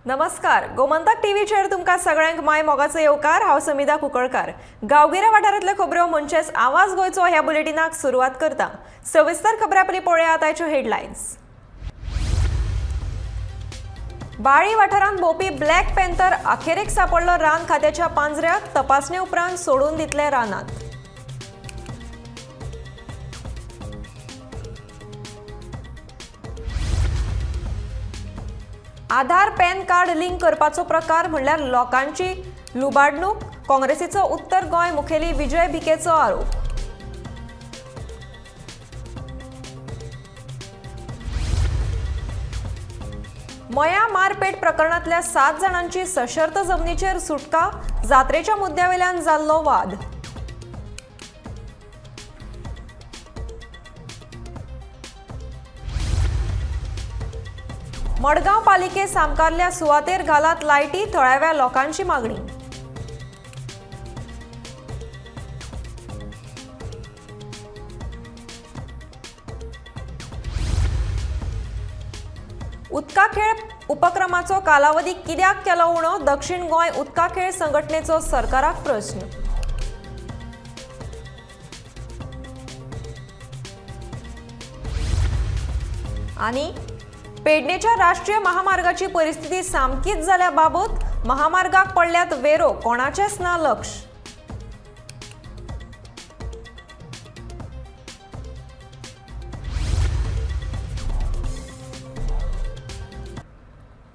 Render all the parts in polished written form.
नमस्कार, गोमंतक टीव्हीचेर तुमकां सगळ्यांक my मोगाचो येवकार। हांव समिधा कुंकळकार। गांवगिऱ्या वाठारांतल्यो खबरो म्हणचेच आवाज गोंयचो ह्या बुलेटिनाक सुरवात करता। सविस्तर खबरां पयलीं पळोवया आतांच्यो हेडलायन्स। बाळी वाठारांत भोंवपी ब्लॅक पॅन्थर अखेरेक सापडलो रान खात्याच्या पांजऱ्यात, तपासणे उपरांत सोडून दितले रानात। आधार पॅन कार्ड लिंक करपाचो प्रकार म्हणल्यार लोकांची लुबाडणूक, काँग्रेसीचो उत्तर गोंय मुखेली विजय भिकेचो आरोप। मया मारपेट प्रकरणांतल्या 7 जाणांची सशर्त जमनीचेर सुटका, जात्रेच्या मुद्द्यावेल्यान जाल्लो वाद। मडगांव पालिके सामकारल्या सुवातेर घालात लायटी, थळाव्या लोकांची मागणी। उदका खेळ उपक्रमाचो कालावधी कित्याक केलो उणो, दक्षिण गोंय उदका खेळ संघटनेचो सरकाराक प्रश्न। आनी पेडणेच्या राष्ट्रीय महामार्गाची परिस्थिती सामकीच जाल्या बाबत, महामार्गाक पडल्यात वेरो, कोणाचेच ना लक्ष।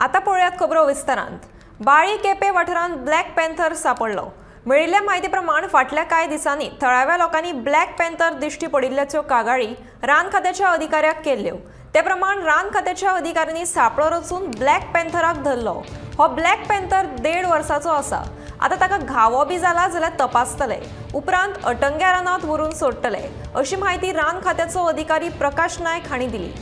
आता पळोवयात खबरो विस्तारांत। बाळी केपे वाठारांत ब्लॅक पॅन्थर सापडलो। मेळिल्ल्या म्हायती प्रमाण फाटल्या कांय दिसांनी थळाव्या लोकांनी ब्लॅक पॅन्थर दिश्टी पडिल्ल्याच्यो कागाळी रान खात्याच्या अधिकाऱ्याक केल्ल्यो। ते प्रमाण रान खात्याच्या अधिकाऱ्यांनी सापळो रचून ब्लॅक पॅन्थराक धरलो। हो ब्लॅक पॅन्थर 1.5 वर्साचो आसा। आतां ताका घावो बी जाला जाल्यार तपासतले, उपरांत अटंग्या रानांत व्हरून सोडटले, अशी म्हायती रान खात्याचो अधिकारी प्रकाश नायक हांणी दिली।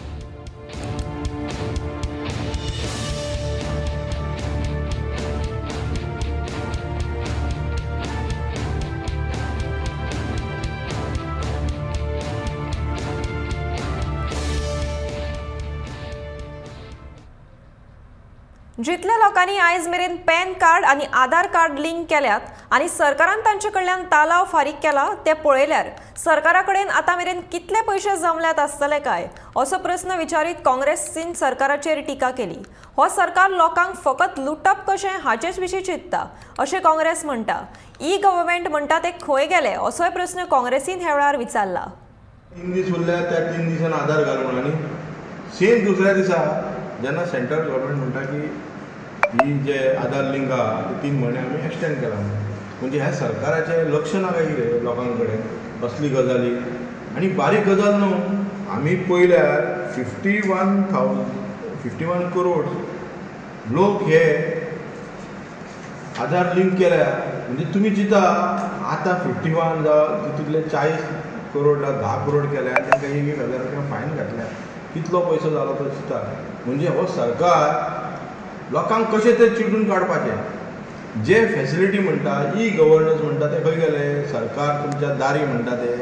जितल्या लोकांनी आयज मेरेन पॅन कार्ड आनी आधार कार्ड लिंक केल्यात आनी सरकारान तांचे कडल्यान तालाव फारीक केला ते पळयल्यार सरकारा कडेन आतां मेरेन कितले पयशे जमल्यात आसतले काय, असो प्रस्न विचारीत काँग्रेसीन सरकाराचेर टिका केली। हो सरकार लोकांक फकत लुटप कशें हाचेच विशीं चिंतता अशें काँग्रेस म्हणटा। ई गव्हर्मेंट म्हणटा ते खंय गेले असोय प्रस्न काँग्रेसीन ह्या वेळार विचारला। 3 दीस उरल्या त्या 3 दिसान आधार घाल म्हणून आनी सेम दुसऱ्या दिसा जेन्ना सेंट्रल गव्हर्मेंट म्हणटा की ही जे आधार लिंक आहा ते 3 म्हयने आमी एक्सटेंड केला, म्हणजे ह्या सरकाराचें लक्ष ना काय कितें लोकां कडेन असली गजाली। आनी बारीक गजाल न्हू, आमी पळयल्यार 51 करोड लोक हे आधार लिंक केल्या, म्हणजे तुमी चिंता आतां 51 जावं तितूंतले 40 करोड 10 करोड केल्या आनी तांकां 1-1 हजार रुपया फायन घातल्या, कितलो पयसो जालो तो चिंता। म्हणजे हो सरकार लोकांक कशें ते चिटून काडपाचें, जे फेसिलिटी म्हणटा ई गव्हर्नन्स म्हणटा ते खंय गेले, सरकार तुमच्या दारी म्हणटा ते।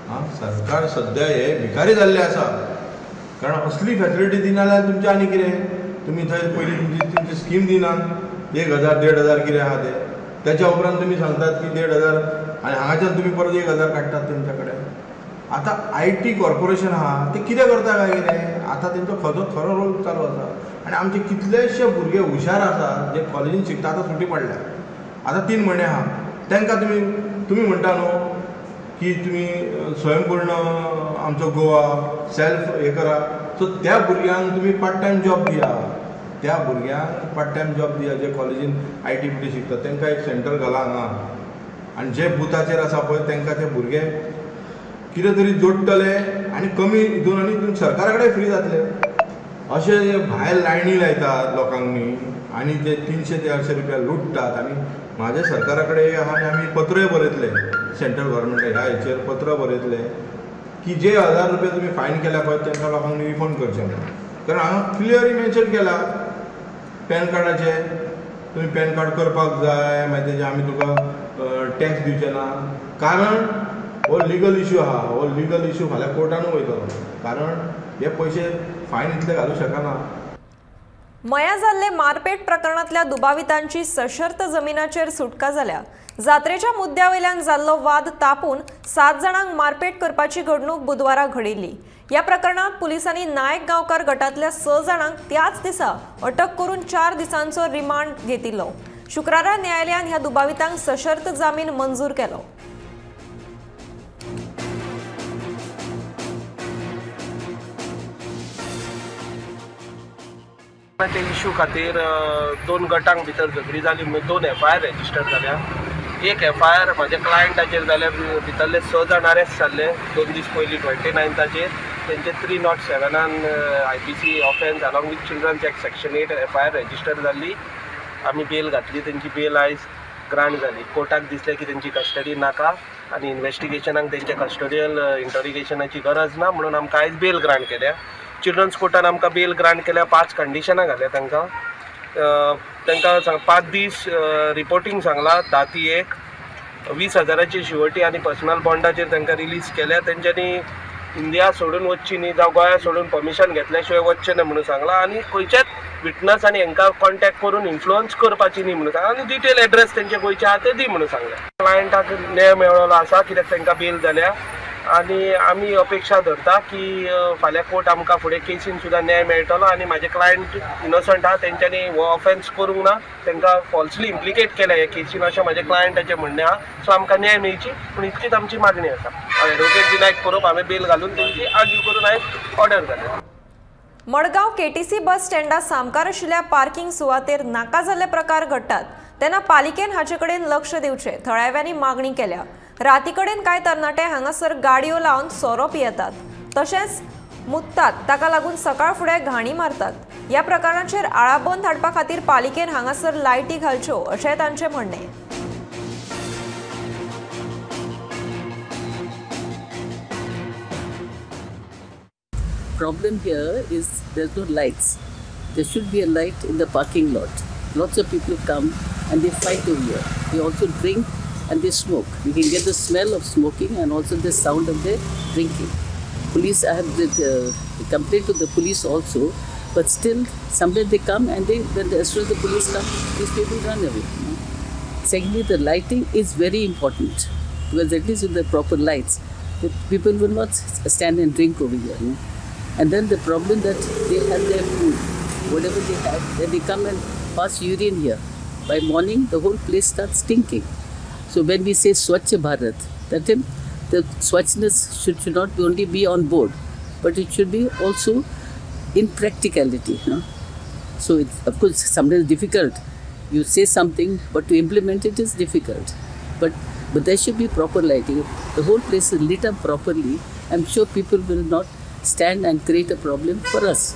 आं, सरकार सद्या हे भिकारी जाल्ले आसा, कारण असली फेसिलिटी दिना जाल्यार तुमचें आनी कितें, तुमी थंय पयलीं तुमची स्कीम दिनात 1000 1500 कितें आहा ते, तेच्या उपरांत तुमी सांगतात की 1500 आनी हांगाच्यान तुमी परत 1000 काडटात तेंच्या कडेन। आतां IT corporation आहा ते कितें करता काय कितें, आतां तेंचो खरो रोल चालू आसा। आनी आमचे कितलेशे भुरगे हुशार आसा जे कॉलेजीन शिकता, आतां सुटी पडल्या, आतां 3 म्हयने आहा, तांकां तुमी म्हणटा न्हू की तुमी स्वयंपूर्ण आमचो गोवा सेल्फ हे करा, सो त्या भुरग्यांक तुमी पार्ट टायम जॉब दिया, त्या भुरग्यांक पार्ट टायम जॉब दिया जे कॉलेजीन IT BT शिकता तांकां एक सेंटर घाला हांगा, आनी जे बुथाचेर आसा पळय तांकां ते भुरगे कितें तरी जोडटले आनी कमी हितून आनी तुमी सरकारा कडेन फ्री जातले। अशें भायर लायनी लायतात लोकांनी आनी ते 300-400 रुपया लुट्टात। आनी म्हाज्या सरकारा कडेन आहा आनी आमी पत्रय बरयतले सेंट्रल गव्हर्मेंट ह्या हेचेर पत्र बरयतले की जे 1000 रुपया तुमी फायन केल्या पळय तांकां लोकांक रिफंड करचें म्हणून, कारण हांगा क्लियरली मेन्शन केला पॅन कार्डाचें तुमी पॅन कार्ड करपाक जाय, मागीर तेजे आमी तुका टॅक्स दिवचे ना, कारण हो लिगल इशू आहा, हो लिगल इशू फाल्यां कोर्टानूय वयतलो, कारण हे पयशे फायन इतले घालूं शकना। मया जाल्ले मारपेट प्रकरणांतल्या दुबावितांची सशर्त जमिनाचेर सुटका जाल्या. जात्रेच्या मुद्द्या वयल्यान जाल्लो वाद तापून 7 जाणांक मारपेट करपाची घडणूक बुधवारा घडिल्ली. ह्या प्रकरणांत पुलिसांनी नायक गांवकार गटांतल्या 6 जाणांक त्याच दिसा अटक करून 4 दिसांचो रिमांड घेतिल्लो. शुक्रारा न्यायालयान ह्या दुबावितांक सशर्त जामीन मंजूर केलो. इशू खातीर 2 गटांक भितर झगडी जाली म्हणून 2 एफआयआर रजिस्टर जाल्या. एक एफआयआर म्हाज्या क्लायंटाचेर जाल्या, भितरले 6 जाण अरेस्ट जाल्ले 2 दीस पयलीं 29ताचेर. तेंचे 307 IPC offence along with children's act section 8 FIR register जाल्ली. आमी बेल घातली, तेंची बेल आयज ग्रांट जाली. कोर्टाक दिसलें की तेंची कस्टडी नाका आनी इन्वेस्टिगेशनाक तेंच्या कस्टोडियल इंटरोगेशनाची गरज ना म्हणून आमकां आयज बेल ग्रांट केल्या. चिल्ड्रन्स कोर्टान आमकां बेल ग्रांट केल्या, 5 कंडिशनां घाल्या तांकां. तांकां 5 दीस रिपोर्टींग सांगलां, 10 ते 1, 20,000ची शिवटी आनी पर्सनल बॉन्डाचेर तांकां रिलीज केल्या. तेंच्यांनी इंडिया सोडून वचची न्ही जावं गोंया सोडून परमिशन घेतल्या शिवाय वचचें ना म्हणून सांगलां आनी खंयच्याच विटनस आनी हांकां कॉन्टेक्ट करून इन्फ्लुअन्स करपाची न्ही म्हणून सांगलां आनी डिटेल एड्रेस तेंचे गोंयचे आहा ते दी म्हणून सांगलें. क्लायंटाक न्याय मेळ्ळो आसा कित्याक तांकां बेल जाल्या आनी आमी अपेक्षा धरता की फाल्यां कोर्ट आमकां फुडें केसीन सुद्दां न्याय मेळटलो आनी म्हाजे क्लायंट इनोसंट आहा, तेंच्यांनी हो ऑफेन्स करूंक ना, तांकां फॉल्सली इम्प्लिकेट केल्या हे केसीन अशें म्हाज्या क्लायंटाचें म्हणणें आहा. सो आमकां न्याय मेळची पूण इतलीच आमची मागणी आसा. एडवोकेट विनायक परब हांवें बेल घालून तेंची आर्ग्यू करून आयज ऑर्डर जाल्या. मडगांव केटीसी बस स्टँडा सामकार आशिल्ल्या पार्किंग सुवातेर नाका जाल्ले प्रकार घडटात तेन्ना पालिकेन हाचे कडेन लक्ष दिवचें थळाव्यांनी मागणी केल्या. राती कडेन कांय तरणाटे हांगासर गाडयो लावन सोरो पियेतात तशेंच मुत्तात, ताका लागून सकाळ फुडें घाणी मारतात. ह्या प्रकाराचेर आळाबंद हाडपा खातीर पालिकेन हांगासर लायटी घालच्यो अशें तांचें म्हणणें. Problem here is there's no lights. There should be a light in the parking lot. Lots of people come and they fight over here. They also drink and they smoke. You can get the smell of smoking and also the sound of their drinking. Police, I have complained to the police also, but still sometimes they come and they, when as soon as the police come, these people run away. You know? Secondly, the lighting is very important because at least with the proper lights, the people will not stand and drink over here. You know? And then the problem that they have their food, whatever they have, then they come and pass urine here. By morning, the whole place starts stinking. So when we say Swachh Bharat, that time the swachhness should not only be on board, but it should be also in practicality. You know? So it's, of course, sometimes difficult. You say something, but to implement it is difficult. But there should be proper lighting. If the whole place is lit up properly, I'm sure people will not stand and create a problem for us.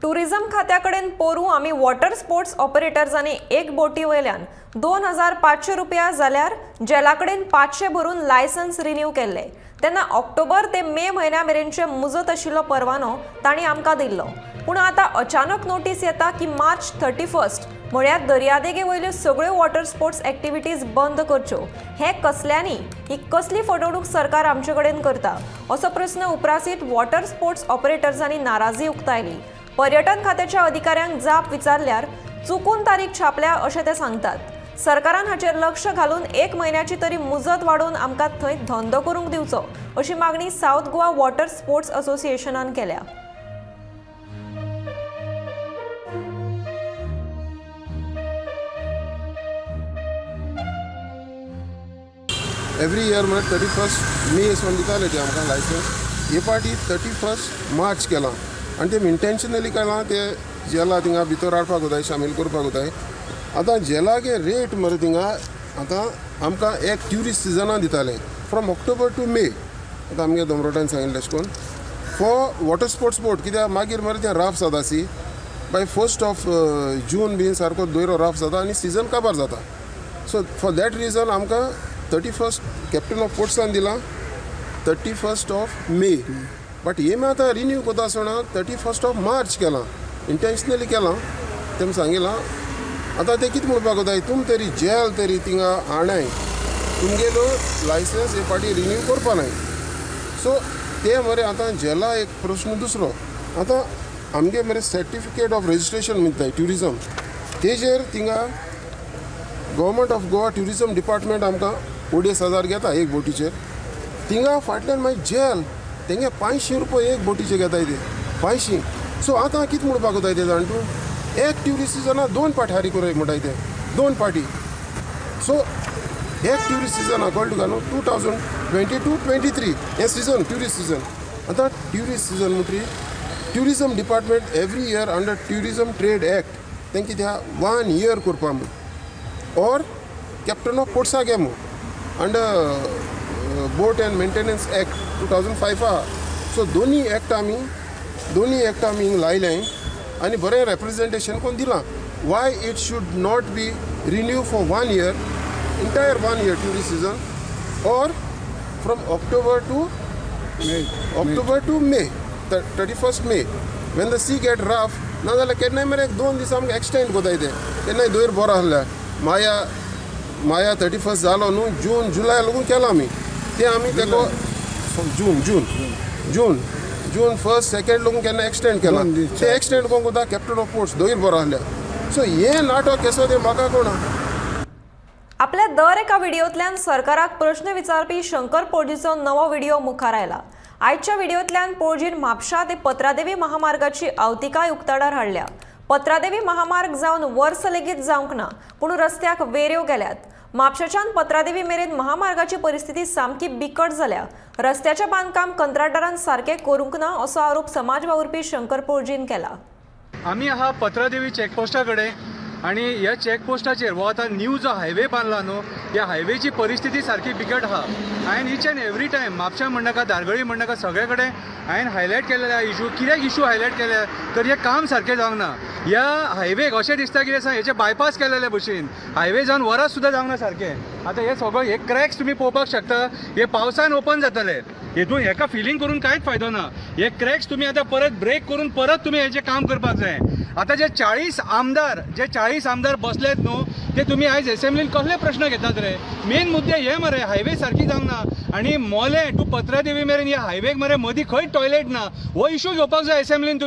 Tourism खात्याकडेन पोरूं आमी water sports ऑपरेटर्सांनी एक बोटी वयल्यान 2500 रुपया जाल्यार जेला कडेन 500 भरून लायसन्स रिन्यू केल्ले. तेन्ना ऑक्टोबर ते मे म्हयन्या मेरेनचे मुजत आशिल्लो परवानो तांणी आमकां दिल्लो. पूण आतां अचानक नोटीस येता की मार्च 31 म्हळ्यार दर्यादेगे वयल्यो सगळ्यो वॉटर स्पोर्ट्स एक्टिविटीज बंद करच्यो. हें कसल्यांनी, ही कसली फटवणूक सरकार आमचे कडेन करता असो प्रस्न उप्रासीत वॉटर स्पोर्ट्स ऑपरेटर्सांनी नाराजी उक्तायली. पर्यटन खात्याच्या अधिकाऱ्यांक जाप विचारल्यार चुकून तारीख छापल्या अशें ते सांगतात. सरकारान हाचेर लक्ष घालून 1 म्हयन्याची तरी मुजत वाडोवन आमकां थंय धंदो करूंक दिवचो अशी मागणी सावथ गोवा वॉटर स्पोर्ट्स असोसिएशनान केल्या. एवरी इयर म्हळ्यार 31 मे सून दिताले ते आमकां लायसन्स. हे पाटी 31 मार्च केलां आनी ते इंटेन्शनली केलां, ते जेला थिंगा भितर हाडपाक जाय, शामील करपाक जाय. आतां जेलागे रेट मरे थिंगा आतां आमकां एक ट्युरिस्ट सिजनां दिताले फ्रॉम ऑक्टोबर टू मे. आतां आमगे दोमरोटान सांगिल्लें तशें करून फॉर वॉटर स्पोर्ट्स बोट, कित्याक मागीर मरे तें राफ जाता सी बाय 1 जून बीन सारको दोयरो राफ जाता आनी सिजन काबार जाता. सो फॉर that reason आमकां 31 कॅप्टन ऑफ पोर्ट्सान दिलां 31 मे. बट हे आतां रिन्यू करता आसतना 31 मार्च केलां, इंटेन्शनली केलां तेम सांगिलां. आतां ते कितें म्हणपाक जाय, तुम तरी जेल तरी थिंगा हाणाय, तुमगेलो लायसन्स हे फाटी रिन्यू करपा नाय. सो ते मरे आतां जेला एक प्रश्न दुसरो. आतां आमगे मरे सर्टिफिकेट ऑफ रजिस्ट्रेशन म्हणटाय ट्युरिजम तेजेर थिंगा government of Goa tourism department आमकां 2,500 घेता एक बोटीचेर. थिंगा फाटल्यान मागीर जेल तेंगे 500 रुपया एक बोटीचे घेताय ते 500. सो आतां कितें म्हणपाक वताय ते जाण तूं एक ट्युरिस्ट सिजना 2 पाटी हारी करूं म्हणटाय ते 2 पाटी. सो एक ट्युरिस्ट सिजन कळ्ळें तुका न्हू 2022-23 हें सिजन ट्युरिस्ट सिजन. आतां ट्युरिस्ट सिजन म्हणटरी tourism department every year under tourism trade act तेंकां कितें 1 इयर करपा म्हूण ऑर कॅप्टन ऑफ पोर्ट्सा घे म्हूण under boat and maintenance act 2005 आहा. सो दोनी एक्ट आमी हिंग लायले आनी बरें रेप्रेजेंटेशन करून दिलां why it should not be renew for 1 year entire 1 year tourist season or from October to May 31st May when the sea get rough. ना जाल्यार केन्नाय मरे 2 दीस आमकां एक्सटेंड कोताय ते केन्नाय दोयर बरो आहल्यार माया 31 जालो न्हू जून जुलय लागून केला आमी ते आमी तेको जून जून जून जून 1st 2nd लागून केन्ना एक्सटेंड केला ते एक्सटेंड करूंक कोता कॅप्टन ऑफ पोर्ट्स दोयर बरो आहल्यार. सो हें नाटक केसो तें म्हाका कोणा. आपल्या दर एका व्हिडिओतल्यान सरकाराक प्रश्न विचारपी शंकर पोळजीचो नवो व्हिडिओ मुखार आयला. आयच्या व्हिडिओतल्यान पोळजीन म्हापशा ते पत्रादेवी महामार्गाची आवतिकाय उक्ताडार हाडल्या. पत्रादेवी महामार्ग जावन वर्स लेगीत जावंक ना पूण रस्त्याक वेऱ्यो गेल्यात. म्हापशाच्यान पत्रादेवी मेरेन महामार्गाची परिस्थिती सामकी बिकट जाल्या. रस्त्याचें बांदकाम कंत्राटदारान सारकें करूंक ना असो आरोप समाज वावुरपी शंकर पोळजीन केला. आमी आहा पत्रादेवी चॅकपोस्टा कडेन आनी ह्या चॅकपोस्टाचेर हो आतां न्यू जो हायवे बांदला न्हू ह्या हायवेची परिस्थिती सारकी बिकट आहा. हांवें इच एंड एवरी टायम म्हापशा म्हणनाका धारगळी म्हणनाका सगळे कडेन हांवें हायलायट केलेले इशू. कित्याक इशू हायलायट केले तर हें काम सारकें जावंक ना. ह्या हायवेक अशें दिसता कितें सांग हेचे बायपास केलेले भशेन हायवे जावन वरां सुद्दां जावंक ना सारकें. आतां हे सगळे हे क्रॅक्स तुमी पळोवपाक शकता हे पावसान ओपन जातले. हेतून हेका फिलींग करून कांयच फायदो ना. हे क्रॅक्स तुमी आतां परत ब्रेक करून परत तुमी हेचें काम करपाक जाय. आतां जे 40 आमदार बसलेत न्हू ते तुमी आयज एसेंब्लीन कसले प्रश्न घेतात रे. मेन मुद्दे हे मरे हायवे सारकी जावंक ना आनी मोले टू पत्रादेवी मेरेन ह्या हायवेक मरे मदीं खंय टॉयलेट ना हो इशू घेवपाक जाय एसेंब्लीन.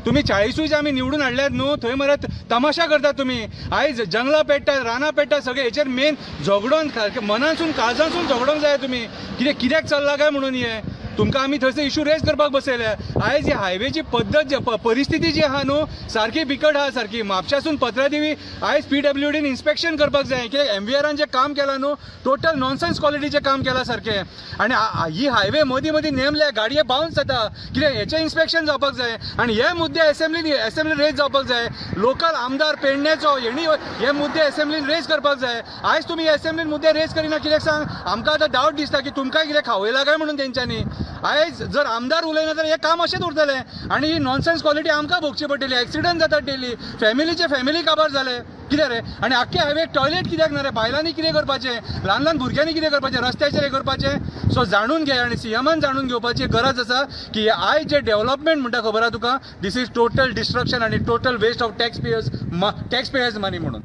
तुमी 40 आमी निवडून हाडल्यात न्हू थंय मरे तमाशा करतात तुमी. आयज जंगलां पेट्टात रानां पेट्टात सगळें हेचेर मेन झगडोन मनासून काळजासून झगडोंक जाय तुमी. कितें कित्याक चल्लां काय म्हणून हें तुमकां आमी थंयसर इशू रेज करपाक बसयले. आयज ही हायवेची पद्दत परिस्थिती जी आहा न्हू सारकी बिकट आहा सारकी. म्हापशासून पत्रादेवी आयज PWDन इन्स्पेक्शन करपाक जाय कित्याक MVRन जें काम केलां न्हू टोटल नॉनसेन्स क्वॉलिटीचें काम केलां सारकें. आनी ही हायवे मदीं मदीं नेमल्या गाडये बाउन्स जाता कित्याक हेचें इन्स्पेक्शन जावपाक जाय. आनी हे मुद्दे एसेंब्लीन रेज जावपाक जाय. लोकल आमदार पेडण्याचो हेणी हे मुद्दे एसेंब्लीन रेज करपाक जाय. आयज तुमी एसेंब्लीन मुद्दे रेज करिना कित्याक सांग आमकां आतां डावट दिसता की तुमकां कितें खावयलां काय म्हणून तेंच्यांनी. आयज जर आमदार उलयना जाल्यार हें काम अशेंच उरतलें आनी ही नॉनसेन्स क्वॉलिटी आमकां भोगची पडटली. एक्सिडंट जातात डेली फॅमिलीचे फॅमिली काबार जाले कितें रे. आनी आख्खे हायवेक टॉयलेट कित्याक ना रे. बायलांनी कितें करपाचें ल्हान ल्हान भुरग्यांनी कितें करपाचें रस्त्याचेर हें करपाचें. सो जाणून घे आनी CMन जाणून घेवपाची गरज आसा की आयज जे डेव्हलपमेंट म्हणटा खबर आहा तुका this is total destruction आनी total waste of tax payers money म्हणून.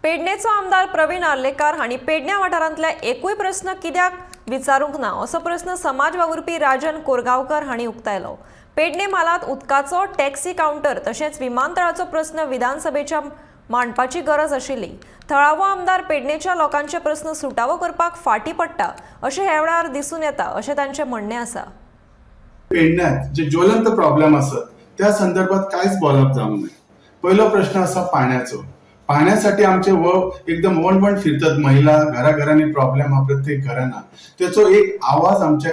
पेडणेचो आमदार प्रवीण आर्लेकार हांणी पेडण्या वाठारांतल्या एकूय प्रश्न कित्याक विचारूंक ना असो प्रश्न समाज वावुरपी राजन कोरगांवकर हांणी उक्तायलो. पेडणे म्हालांत उदकाचो टॅक्सी कावंटर तशेंच विमानतळाचो प्रश्न विधानसभेच्या मांडपाची गरज आशिल्ली. थळावो आमदार पेडणेच्या लोकांचे प्रश्न सुटावो करपाक फाटीं पडटा अशें ह्या वेळार दिसून येता अशें तांचें म्हणणें आसा. पेडण्यात जे ज्वलंत प्रॉब्लेम आसत त्या संदर्भात कांयच बोलप जावंक ना. पयलो प्रश्न आसा पाण्याचो. पाण्यासाठी आमचे व एकदम वणवण फिरतात महिला घराघरांनी प्रॉब्लेम हा प्रत्येक घरांना त्याचो एक आवाज आमच्या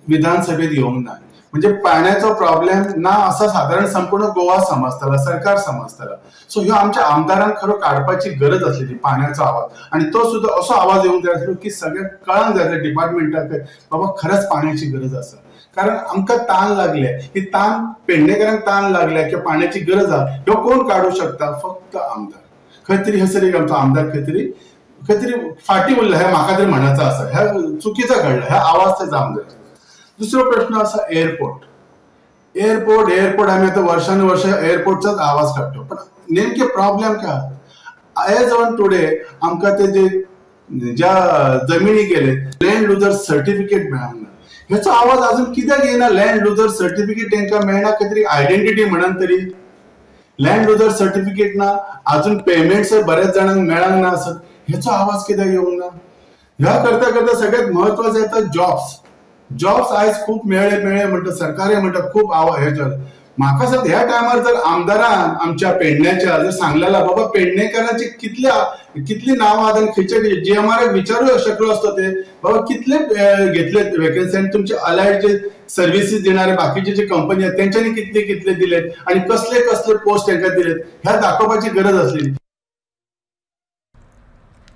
विधानसभेत येवंक ना. म्हणजे पाण्याचो प्रॉब्लेम ना असा साधारण संपूर्ण गोवा समजताला सरकार समजताला. सो ह्यो आमच्या आमदारांक खरो काडपाची गरज आसलेली पाण्याचो आवाज आणि तो सुद्धा असो आवाज येवंक जाय आसलो की सगळ्या कळांक जाय डिपार्टमेंटाक बाबा खरंच पाण्याची गरज आसा. कारण आमकां ताण लागले ही ताण पेडणेकरांक ताण लागल्या किंवा पाण्याची गरज आसा ह्यो कोण काडू शकता फक्त आमदार. खंय तरी हसर एक आमचो आमदार खंय तरी फाटी उरला हे म्हाका तरी म्हणपाचो आसा. ह्या चुकीचा घडला ह्या आवाज ते जावंक जाय. दुसरो प्रश्न आसा एअरपोर्ट. एअरपोर्ट एअरपोर्ट आमी आतां वर्षानुवर्ष एअरपोर्टचाच आवाज काडटा पण नेमके प्रॉब्लेम काय एज ऑन टुडे आमकां ते जे ज्या जमिनी गेले लँड लुजर सर्टिफिकेट मेळना. हेचो आवाज अजून कित्याक येना? लँड लुजर सर्टिफिकेट तांकां मेळना, खंय तरी आयडेंटिटी म्हणून तरी लँड लुजर सर्टिफिकेट ना, अजून पेमेंट्स बऱ्याच जाणांक मेळांक ना आसत, हेचो आवाज कित्याक येवंक ना? ह्या करता करता सगळ्यात महत्वाचं येता जॉब्स. जॉब्स आयज खूप मेळ्ळे मेळ्ळे म्हणटा, सरकारय म्हणटा खूप हे जालें. म्हाका दिसता ह्या टायमार जर आमदारान आमच्या पेडण्याच्या जर सांगलेला बाबा पेडणेकारांची कितली नांवां आनी खंयचे जीएमआराक विचारूं शकलो आसतो ते बाबा कितले घेतले वेकन्सी आनी तुमचे अलायड जे सर्विसीस दिणारे बाकीचे जे कंपनी आहेत तेंच्यांनी कितले कितले दिलेत आनी कसले कसले पोस्ट तांकां दिलेत ह्या दाखोवपाची गरज आसली.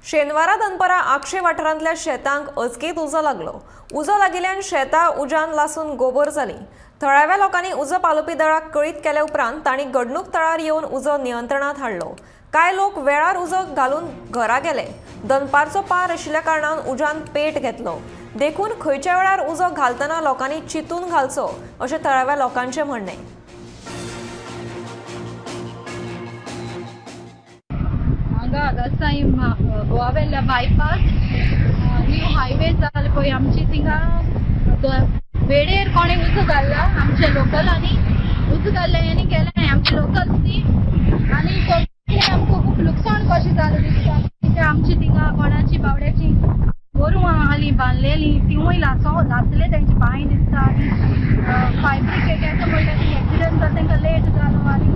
शेनवारा दनपरा आक्षे वाठारांतल्या शेतांक अचकीत उजो लागलो. उजो लागिल्ल्यान शेतां उज्यान लासून गोबर जाली. थळाव्या लोकांनी उजो पालोवपी दळाक कळीत केल्या उपरांत तांणी घडणूक थळार येवन उजो नियंत्रणात हाडलो. कांय लोक वेळार उजो घालून घरा गेले. दनपारचो पार आशिल्ल्या कारणान उज्यान पेट घेतलो. देखून खंयच्या वेळार उजो घालतना लोकांनी चिंतून घालचो अशें थळाव्या लोकांचें म्हणणें. हांगा आगासाई गोवा वेल्ल्या बायपास न्यू हायवे जाल पळय आमची थिंगा वेळेर कोणें उजो घाल्ला आमचे लोकल आनी उजो घाल्ले आनी गेले आमचे लोकल ती आनी कोंकणी आमकां खूब लुकसाण कशें जालें दिसता. कित्याक आमची थिंगा कोणाची बावड्याची गोरवां आली बांदलेली तिवूय लासले तेंचे पांय दिसता आनी फायर ब्रिगेडाचो म्हणल्यार एक्सिडंट जाता तेंकां लेट जालो आनी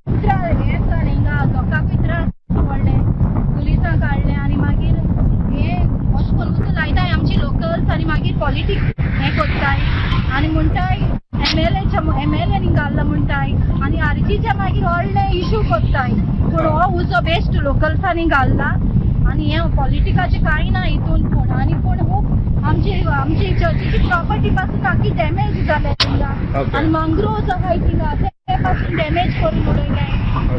हें जालें हिंगा लोकांकूय त्रास पडले, पुलिसांक काडले आनी मागीर हें अशें करून उजो लायताय आमची लोकल्स आनी मागीर पॉलिटिक्स हें करताय आनी म्हणटाय एमएलए घाल्ला म्हणटाय आनी आरजीच्या मागीर व्हडले इशू करताय. पूण हो उजो बेस्ट लोकल्सांनी घाल्ला आनी हें पॉलिटिकाचें कांय ना हितून. पूण आनी पूण खूब आमची आमची चर्चीची प्रॉपर्टी पासून सारकी डॅमेज जाल्या थिंगा आनी मंग्रोव्स आहाय थिंगा ते पासून डॅमेज करून उडयले.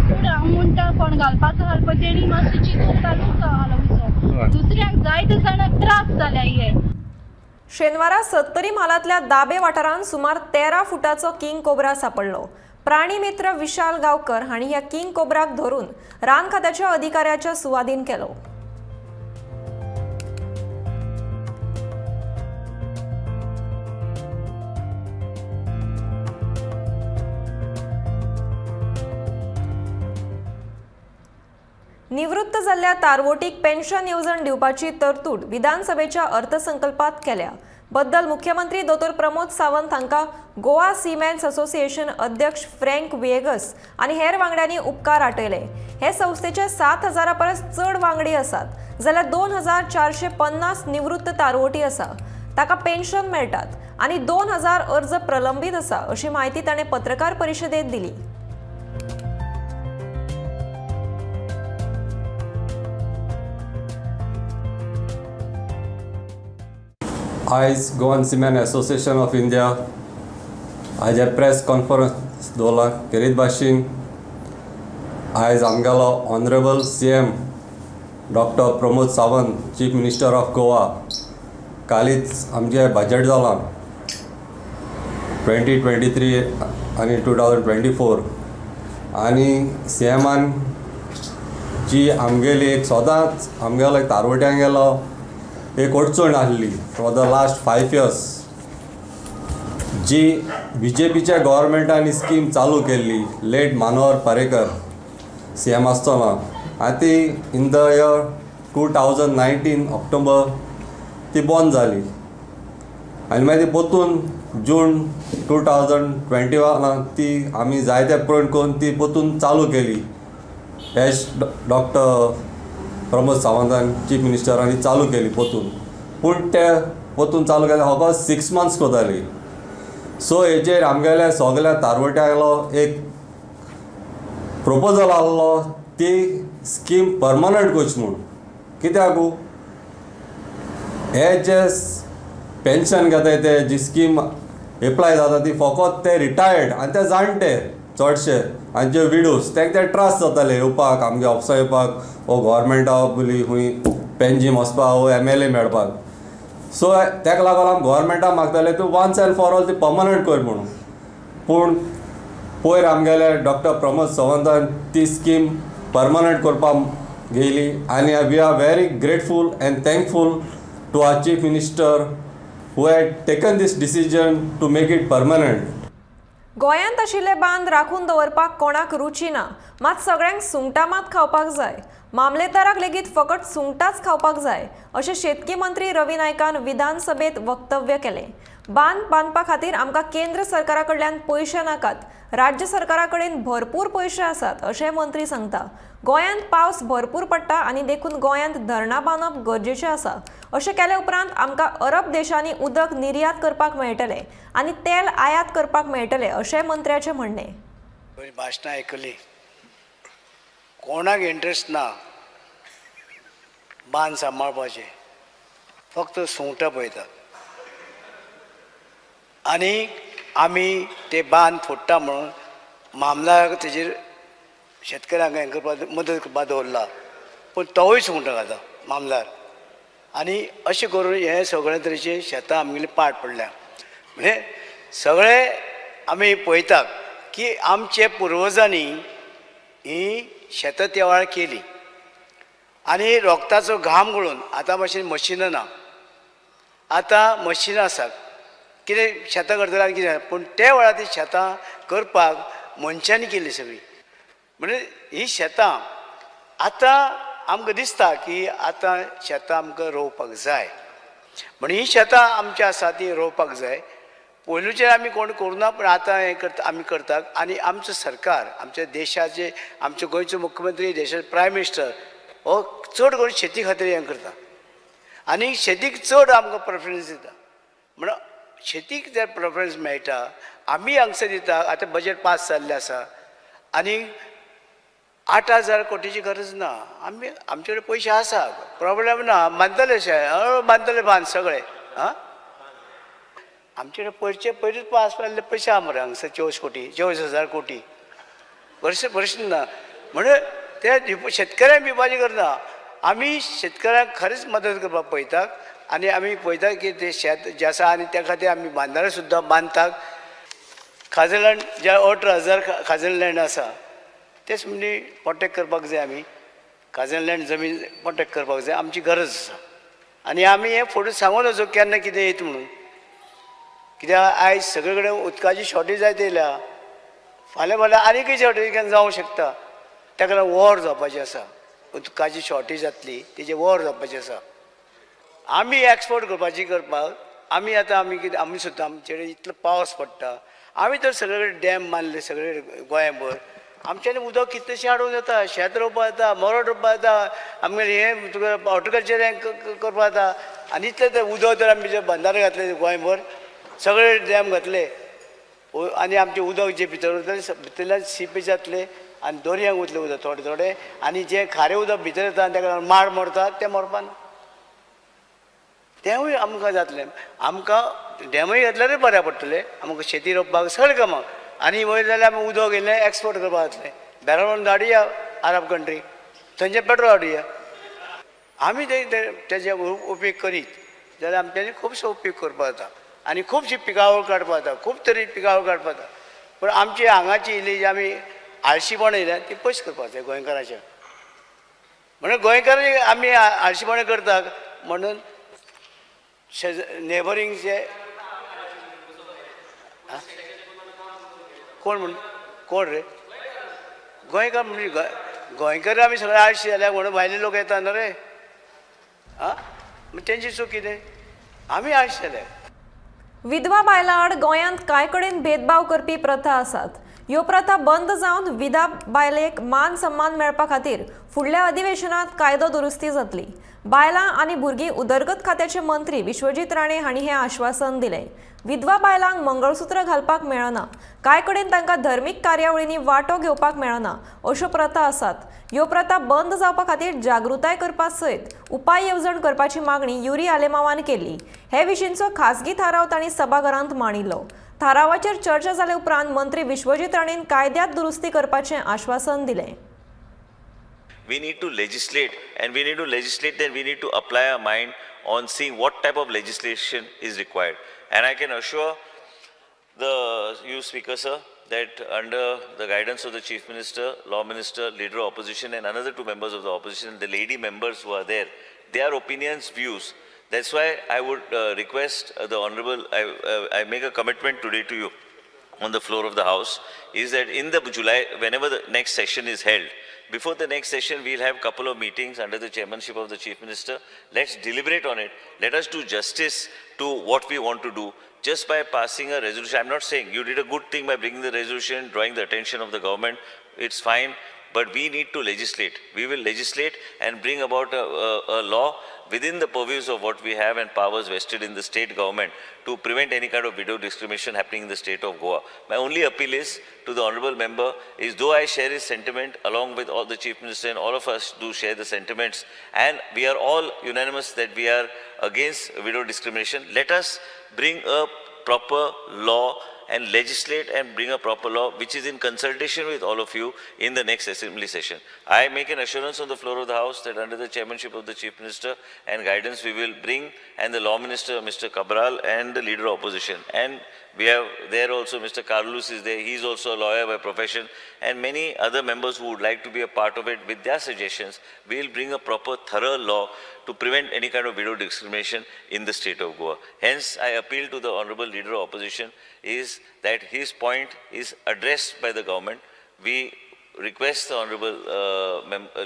पूण हांव म्हणटा कोण घालपाचो घालपा तेणी मातशें चिंतून घालूंक उजो, दुसऱ्यांक जायते जाणांक त्रास जाल्या हे. शेनवारा सत्तरी म्हालांतल्या दाबे वाठारांत सुमार 13 फुटाचो किंग कोब्रा सापडलो. प्राणी मित्र विशाल गावकर हांणी ह्या किंग कोब्राक धरून रान खात्याच्या अधिकाऱ्याच्या सुवादीन केलो. निवृत्त जाल्ल्या तारवोटीक पेन्शन येवजण दिवपाची तरतूद विधानसभेच्या अर्थसंकल्पात केल्या बद्दल मुख्यमंत्री दोतोर प्रमोद सावंत हांकां गोवा सीमॅन्स असोसिएशन अध्यक्ष फ्रँक विएगस आनी हेर वांगड्यांनी उपकार आटयले. हे संस्थेचे 7,000 परस चड वांगडी आसात जाल्यार 2,450 निवृत्त तारवोटी आसा ताका पेन्शन मेळटात आनी 2,000 अर्ज प्रलंबीत आसा अशी म्हायती ताणें पत्रकार परिशदेंत दिली. आयज Goan seaman association of India आयज प्रेस कॉन्फरन्स दवरला खेरीत भाशेन आयज आमगेलो honourable CM doctor Pramod Sawant chief minister of Goa कालीच आमचें बजट जालां 2023 आनी 2024 आनी सीएमान जी आमगेली एक सदांच आमगेलो एक तारवट्यांगेलो एक अडचण आहली for the last 5 years G B J पीच्या गव्हर्मेंटान स्कीम चालू केल्ली लेट मनोहर पर्रीकर सीएम आसतना आनी ती इन the year 2019 October ती बंद जाली आनी मागीर ती परतून जून 2021 ती आमी जायते प्रयत्न करून ती परतून चालू केली एज डॉक्टर प्रमोद सावंतान चीफ मिनिस्टरांनी चालू केली परतून. पूण ते परतून चालू केले फकत 6 मंथ्स करताली. सो हेजेर आमगेल्या सगल्या तारवट्यांलो एक प्रपोजल आहलो ती स्कीम परमनंट करची म्हूण. कित्याक हे जे पेन्शन घेताय ते जी स्कीम एप्लाय जाता ती फकत ते रिटायर्ड आनी ते जाणटे चडशे आनी जे विडोज तांकां ते त्रास जाताले येवपाक आमगे ऑफिसा येवपाक वो गव्हर्मेंटा बोली खूंय पेन्जीम वचपाक वो एमएलए मेळपाक. सो ताका लागून आमी गव्हर्मेंटा मागताले तूं वन्स एंड फॉर ऑल ती पर्मनंट कर म्हणून. पूण पयर आमगेले डॉक्टर प्रमोद सावंतान ती स्कीम पर्मनंट करपाक घेयली आनी we are very grateful and thankful to our chief minister who had taken this decision to make it permanent. गोंयांत आशिल्ले बांद राखून दवरपाक कोणाक रुची ना, मात सगळ्यांक सुंगटां मात खावपाक जाय. मामलेदाराक लेगीत फकत सुंगटांच खावपाक जाय अशें शेतकी मंत्री रवी नायकान विधानसभेत वक्तव्य केलें. बांद बांदपा खातीर आमकां केंद्र सरकारा कडल्यान पयशे नाकात, राज्य सरकारा कडेन भरपूर पयशे आसात अशें मंत्री सांगता. गोंयांत पावस भरपूर पडटा आनी देखून गोंयांत धरणां बांदप गरजेचें आसा. अशें केले उपरांत आमकां अरब देशांनी उदक निर्यात करपाक मेळटलें आनी तेल आयात करपाक मेळटलें अशें मंत्र्याचें म्हणणें. भाशणां आयकली, कोणाक इंट्रस्ट ना बांद सांबाळपाचें, फक्त सुंगटां पळयतात आनी आमी ते बांद फोडटा म्हणून मामलाक तेजेर शेतकऱ्यांक हें करपाक मदत करपाक दवरला, पूण तोवूय सुंगटां खाता मामलार. आनी अशें करून हें सगळे तरेचीं शेतां आमगेलीं पाड पडल्या. म्हणजे सगळे आमी पळयतात की आमचे पुर्वजांनी ही शेतां त्या वेळार केली आनी रोगताचो घाम गळून. आतां भाशेन मशिनां ना, आतां मशिनां आसात, कितें शेतां करतले आनी कितें, पूण त्या वेळार ती शेतां करपाक मनशांनी केली सगळीं. म्हणजे ही शेतां आतां आमकां दिसता की आतां शेतां आमकां रोवपाक जाय, म्हण ही शेतां आमची आसा ती रोवपाक जाय. पयलूचेर आमी कोण करुना, पूण आतां हें करता आमी करतात. आनी आमचो सरकार, आमच्या देशाचे, आमच्या गोंयचो मुख्यमंत्री, देशाचे प्रायम मिनिस्टर हो चड करून शेती खातीर हें करता आनी शेतीक चड आमकां प्रेफरन्स दिता. म्हणून शेतीक जर प्रेफरन्स मेळटा, आमी हांगसर दिता. आतां बजेट पास जाल्लें आसा आनी 8,000 कोटीची गरज ना, आमी आमचे कडेन पयशे आसा, प्रॉब्लेम ना, बांदतले बांदतले बांद सगळे. आं, आमचे कडेन पयशे पयलींच पास जाल्ले पयशे आहा मरे हांगसर 24 कोटी, 24,000 कोटी प्रश्न ना. म्हणजे ते शेतकऱ्यांक भिवपाची करना, आमी शेतकऱ्यांक खरेंच मदत करपाक पळयतात आनी आमी पळयतात की ते शेत जें आसा आनी त्या खातीर आमी बांदारे सुद्दां बांदतात. खाजन लँड जे 18,000 खाजन लँड आसा तेच म्हणजे प्रोटेक्ट करपाक जाय. आमी खाजन लँड जमीन प्रोटेक्ट करपाक जाय, आमची गरज आसा. आनी आमी हें फुडें सांगून वचो केन्ना कितें येत म्हणून, कित्याक आयज सगळे कडेन उदकाची शॉर्टेज जायत येयल्या, फाल्यां फाल्यां आनीकय शॉर्टेज केन्ना जावंक शकता. ताका लागून वॉर जावपाची आसा, उदकाची शॉर्टेज जातली तेजेर वॉर जावपाची आसा. आमी एक्सपोर्ट करपाची करपाक आमी आतां आमी कितें आमी सुद्दां आमचे कडेन इतलो पावस पडटा, आमी तर सगळे कडेन डॅम बांदले सगळे गोंयभर, आमच्यांनी उदक कितलेशें हाडूंक जाता, शेत रोवपाक जाता, मरड रोवपाक जाता, आमगेलें हें तुका हॉर्टिकल्चर हें करपाक जाता. आनी इतलें तर उदक तर आमी जे बंधारे घातले गोंयभर सगळे डॅम घातले आनी आमचें उदक जें भितर उरतलें भितरल्यान सिपेज जातलें आनी दर्यांक वतलें उदक थोडें थोडें, आनी जें खारें उदक भितर येता आनी ताका लागून माड मरतात तें मरपाना, तेंवूय आमकां जातलें. आमकां डॅमूय घातल्यारूय बऱ्याक पडटलें आमकां शेती रोवपाक सगळें कामाक. आनी वयर जाल्यार आमी उदक इल्लें एक्सपोर्ट करपाक जातलें, बॅरल व्हरून धाडुया अरब कंट्री, थंयचें पेट्रोल हाडुया. आमी ते तेजे उपेग करीत जाल्यार आमच्यांनी खुबसो उपेग करपाक जाता आनी खुबशी पिकावळ काडपाक जाता, खूब तरेची पिकावळ काडपाक जाता. पूण आमची हांगाची इल्ली जी आमी आळशीपणां येयल्या ती पयस करपाक जाय गोंयकारांच्या. म्हणून गोंयकारांनी आमी आळशीपणां करतात म्हणून नेबरींग जे कोण म्हण कोण रे गोंयकार म्हणजे गोंयकार आमी सगळे आळशी जाल्या म्हणून भायले लोक येता न्हू रे. आं, तेंची चूक कितें, आमी आळशी जाल्या. विधवा बायलां आड गोंयांत कांय कडेन भेदभाव करपी प्रथा आसात. ह्यो प्रथा बंद जावन विधवा बायलेक मान सन्मान मेळपा खातीर फुडल्या अधिवेशनात कायदो दुरुस्ती जातली. बायलां आनी भुरगीं उदरगत खात्याचे मंत्री विश्वजीत राणे हांणी हें आश्वासन दिलें. विधवा बायलांक मंगळसूत्र घालपाक मेळना, कांय कडेन तांकां धर्मीक कार्यावळींनी वांटो घेवपाक मेळना अश्यो प्रथा आसात. ह्यो प्रथा बंद जावपा खातीर जागृताय करपा सयत उपाय येवजण करपाची मागणी युरी आलेमावान केली. हे विशींचो खासगी थाराव तांणी सभाघरांत मांडिल्लो. थारावाचेर चर्चा जाले उपरांत मंत्री विश्वजीत राणेन कायद्यात दुरुस्ती करपाचें आश्वासन दिलें. We need to legislate, and we need to legislate, then we need to apply our mind on seeing what type of legislation is required. And I can assure the you Speaker sir that under the guidance of the Chief Minister, Law Minister, Leader of Opposition and another two members of the opposition, the lady members who are there, their opinions, views, That's why I would request the Honorable, I make a commitment today to you on the floor of the House, is that in the July, whenever the next session is held, before the next session, we'll have a couple of meetings under the chairmanship of the Chief Minister. Let's deliberate on it. Let us do justice to what we want to do. Just by passing a resolution, I'm not saying you did a good thing by bringing the resolution, drawing the attention of the government, it's fine, but we need to legislate. We will legislate and bring about a law within the purviews of what we have and powers vested in the state government to prevent any kind of widow discrimination happening in the state of Goa. My only appeal is to the honorable member is, though I share his sentiment along with all the Chief Minister and all of us do share the sentiments, and we are all unanimous that we are against widow discrimination, let us bring a proper law and legislate and bring a proper law which is in consultation with all of you in the next assembly session. I make an assurance on the floor of the House that under the chairmanship of the Chief Minister and guidance we will bring, and the Law Minister Mr. Cabral and the Leader of Opposition, and we have there also Mr. Carlos is there, he is also a lawyer by profession, and many other members who would like to be a part of it with their suggestions. We will bring a proper thorough law to prevent any kind of widow discrimination in the state of Goa. Hence, I appeal to the Honorable Leader of Opposition is that his point is addressed by the government. We request the Honorable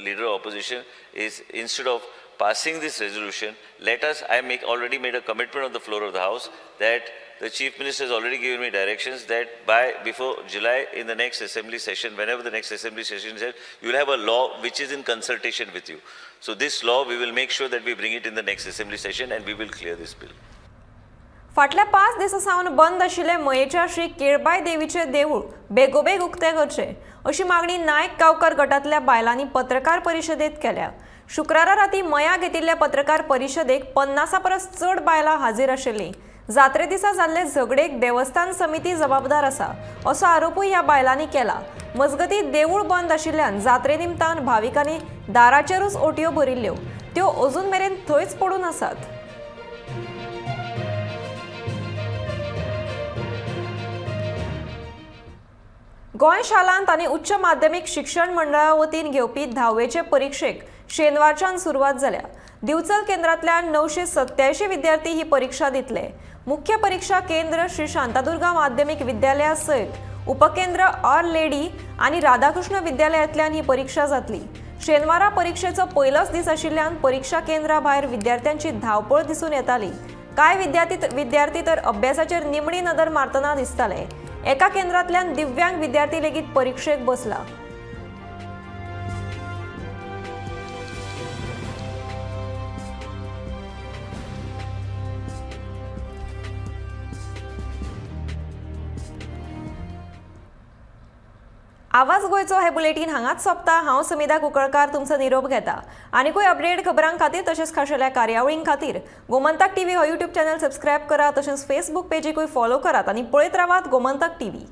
Leader of Opposition is, instead of passing this resolution, let us, I make already made a commitment on the floor of the House that the Chief Minister has already given me directions that by before July in the next assembly session, whenever the next assembly session is held, you will have a law which is in consultation with you. So this law, we will make sure that we bring it in the next assembly session and we will clear this bill. फाटल्या 5 दिसां सावन बंद आशिल्ले मयेच्या श्री केळबाय देवीचे देवूळ बेगोबेग उक्तें करचें अशी मागणी नायक गांवकर गटांतल्या बायलांनी पत्रकार परिशदेत केल्या. शुक्रारा राती मया घेतिल्ल्या पत्रकार परिशदेक 50 परस चड बायलां हाजीर आशिल्लीं. जात्रे दिसा जाल्ले झगडेक देवस्थान समिती जबाबदार आसा असो आरोपूय ह्या बायलांनी केला. मजगती देवूळ बंद आशिल्ल्यान जात्रे निमतान भाविकांनी दाराचेरूच ओटयो भरिल्ल्यो, त्यो अजून मेरेन थंयच पडून आसात. गोंय शालांत आनी उच्च माध्यमीक शिक्षण मंडळा वतीन घेवपी 10वेचे परिक्षेक शेनवारच्यान सुरवात जाल्या. दिवचल केंद्रांतल्यान 987 विद्यार्थी ही परीक्षा दितले. मुख्य परीक्षा केंद्र श्री शांतादुर्गा माध्यमीक विद्यालया सयत उपकेंद्र आर लेडी आनी राधाकृष्ण विद्यालयांतल्यान ही परीक्षा जातली. शेनवारा परीक्षेचो पयलोच दीस आशिल्ल्यान परीक्षा केंद्रा भायर विद्यार्थ्यांची धांवपळ दिसून येताली. कांय विद्यार्थी तर अभ्यासाचेर निमणी नदर मारतना दिसताले. एका केंद्रांतल्यान दिव्यांग विद्यार्थी लेगीत परीक्षेक बसला. आवाज गोंयचो हे बुलेटीन हांगाच सोंपता. हांव समिधा कुंकळकार तुमचो निरोप घेता. आनीकूय अपडेट खबरां खातीर तशेंच खाशेल्या कार्यावळीं खातीर गोमंतक टीव्ही हो यूट्यूब चॅनल सबस्क्रायब करात, तशेंच फेसबूक पेजीकूय फॉलो करात आनी पळयत रावात गोमंतक टीव्ही.